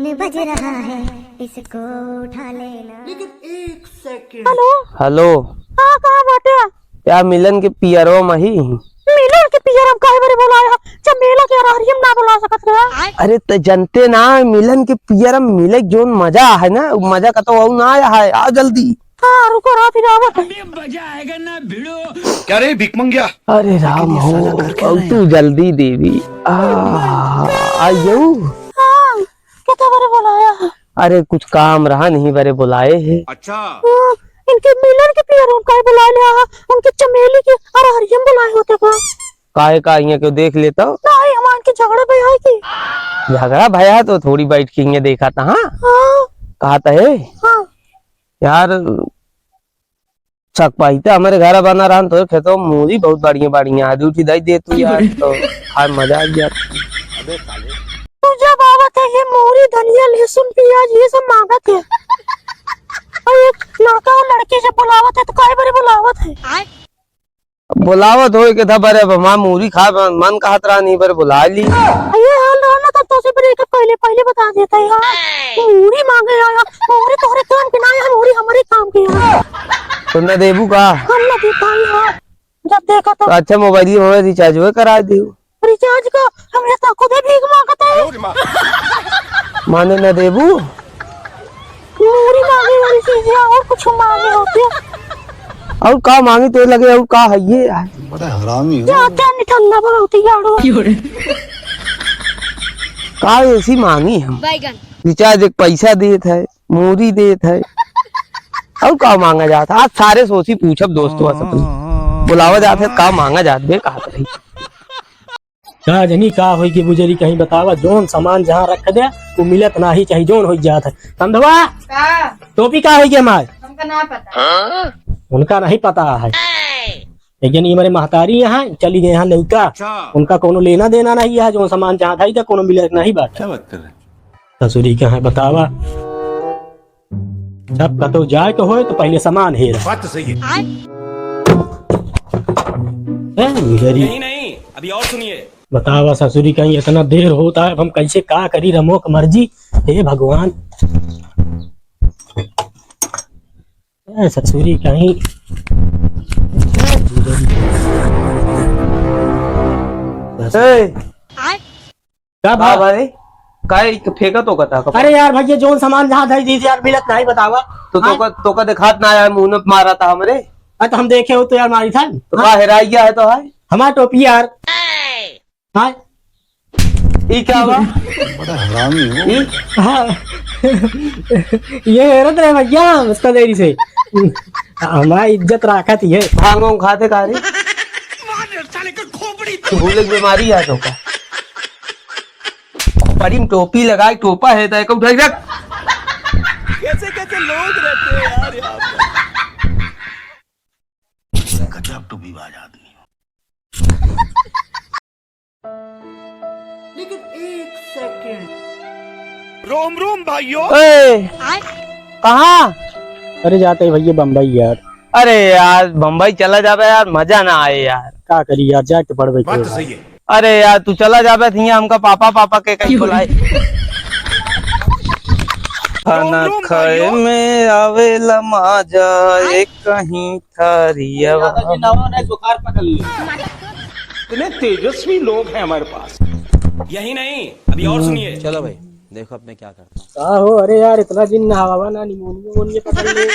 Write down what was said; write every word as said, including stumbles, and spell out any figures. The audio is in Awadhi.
बज रहा है, इसको उठा लेना। लेकिन एक सेकंड। हेलो। हेलो। हाँ, कहाँ बाटे? यार, मिलन के पियरवा मा ही। मिलन के पियरवा मा काहे बरे बोलाए हो? जब मेला के रहरिया मा ना बोला सकत रहे। अरे, त जनते ना, मिलन के पियरवा मा मिले के जौन मजा है ना, उ मजा कतौ अउर ना आया है। आ जल्दी। हाँ, रुको, रात ही आवत है। अरे, मजा आएगा ना भिड़ो। क्या रे, भीख मंगिया? अरे राम हो, अब तू जल्दी देवी। आ, आइयो। हाँ, केथा बरे बोलाया है? अरे, कुछ काम रहा, इही बरे बोलाए है। अच्छा। हाँ, इनके मिलन के पियरवा मा काहे बोलाए लिया है? उनके चमेली के अरहरिया मा बोलाए होते का? काहे का, इहाँ केउ देख लेता? नहीं, हमार इनके झगड़ा भया है कि? झगड़ा भया है तो थोड़ी बैठ के इहाँ देखा था, हाँ? हाँ। कहा था है? हाँ। यार, सकपाई त हमरे घर बना रहन, तोरे खेतवा मा मूरी बहुत बढ़िया बढ़िया है, दू ठी दई दे तू यार, तो खाए मजा आ गया। तू जब आवत है ये मूरी, धनिया, लहसुन, प्याज, ये सब मांगत है। अउर एक लड़का अउर लड़की जब बोलावत है तो काहे बरे बोलावत है? बोलावत होई केथा बरे, अब हमार मूरी खाए मन, मन कहत रहा, इही बरे बोलाइ ली। ये हाल रहा ना, तब तोसे breakup पहले, पहले बता देता है यार। मूरी मांगे आया, मूरी तोहरे काम के ना है, मूरी हमरे काम के है। तो न देबू का? हम न देता है यार। जब देखा तो तो अच्छा, मोबाइल में recharge हुए करा दियो। Recharge का? हम ये तो खुदे भीख मांगत है। माने न देबू? मूरी मांगे वाली चीज है, और कुछ मांगे होते। और का मांगी तो लगे, और का है ये? बड़ा हरामी हो। जा, जा, निठल्ला बहुत ही आड़ो। का ऐसी मांगी हम? बैगन। Recharge एक पैसा देत है, मूरी देत है। और का मांगा जात है? आज सारे सोची पूछब दोस्तवा से अपने। बुलावा जात है, का मांगा जात बे, कहा करी। का जनी का होई कि बुजरी कहीं बतावा, जौन सामान जहाँ रख दे, वो मिलत नाही चाही, जौन होई जात है। कंधवा, का? टोपी का होई के हमार? हमका ना पता। उनका नहीं पता है। एक जनी हमारे महतारी यहाँ चली गए हैं लौका। अच्छा। उनका कोनो लेना देना नहीं है, जौन सामान जहाँ था, कोनो मिलत नहीं बात। क्या बात कर रहे हैं? ससुरी कहाँ बतावा। जब कतौ जाए के होए तो पहले सामान हेरा। बात तो सही है। ए, गुजरी। यही नहीं, अभी और सुनिए। बतावा ससुरी, कहीं इतना देर होता है, अब हम कैसे का करी, रमो के मर्जी। हे भगवान। ए, ससुरी कहीं। ए, का का भा-, भाई? काहे फेंकत हो कथा का? अरे यार भैया, जौन सामान जहाँ धई दीजिए यार, मिलत नाही बतावा। तो हाँ? तोका, तोका देखात ना आया, मुंह में मारा था हमरे। अरे तो हम देखे हो तो यार मारी था। तो हाँ? का हेराई गया है तो है? हमार टोपी यार। हाँ? ई क्या हुआ? बड़ा हरामी हो। ई? हाँ। ये हेरत रहे भैया, उसका देरी से। हमार इज्जत राखत ही है। भांग वांग खाते का रे? भूले की बीमारी है तोका। बड़ी टोपी लगाई, टोपा है, तो एक उठाई रख। कैसे कैसे लोग रहते हैं यार यहाँ पे। गजब टोपीबाज आदमी हो। लेकिन एक सेकंड। रोम रोम भाइयों। ए, कहाँ? अरे जाते ही भैया बम्बई यार। अरे यार, बम्बई चला जाबे यार, मजा ना आए यार। का करी यार, जाए के पड़बे बात तो करेगा। सही है। अरे यार, तू चला जाबे त हियाँ हमका पापा, पापा के कहीं बुलाए। खाना खाए में आवेला मजा, एक कहीं थरिया। दादाजी, नवा नया जुकाम पकड़ लिया। इतने तेजस्वी लोग हैं हमारे पास। यही नहीं, अभी और सुनिए। चलो भाई, देखो अब मैं क्या करता हूँ। का हो, अरे यार, इतना दिन नहावा ना, निमोनिया वोनिया पकड़ ले।